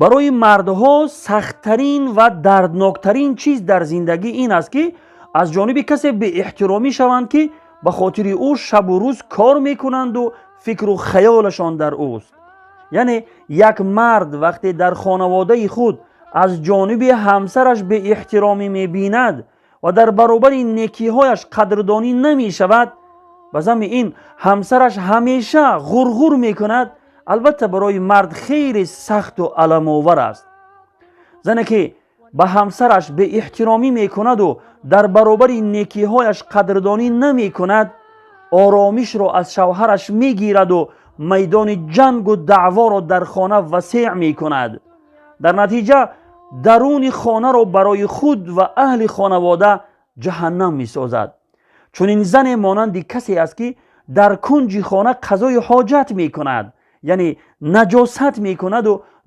Барои мардҳо сахттарин ва дардноктарин чиз дар зиндагӣ ин аст, ки аз ҷониби касе беэҳтиромӣ шаванд, ки ба хотири ӯ шабу рӯз кор мекунанду фикру хаёлашон дар ӯст. Яъне як мард вақте дар хонаводаи худ аз ҷониби ҳамсараш беэҳтиромӣ мебинад ва дар баробари некиҳояш қадрдонӣ намешавад, ба замми ин ҳамсараш ҳамеша ғурғур мекунад, албатта, барои мард хеле сахту аламовар аст. Зане ки ба ҳамсараш беэҳтиромӣ мекунаду дар баробари некиҳояш қадрдонӣ намекунад, оромишро аз шавҳараш мегираду майдони ҷангу даъворо дар хона васеъ мекунад. Дар натиҷа даруни хонаро барои худ ва аҳли хонавода ҷаҳаннам месозад. Чунин зане монанди касе аст, ки дар кунҷи хона қазои ҳоҷат мекунад, яъне наҷосат мекунаду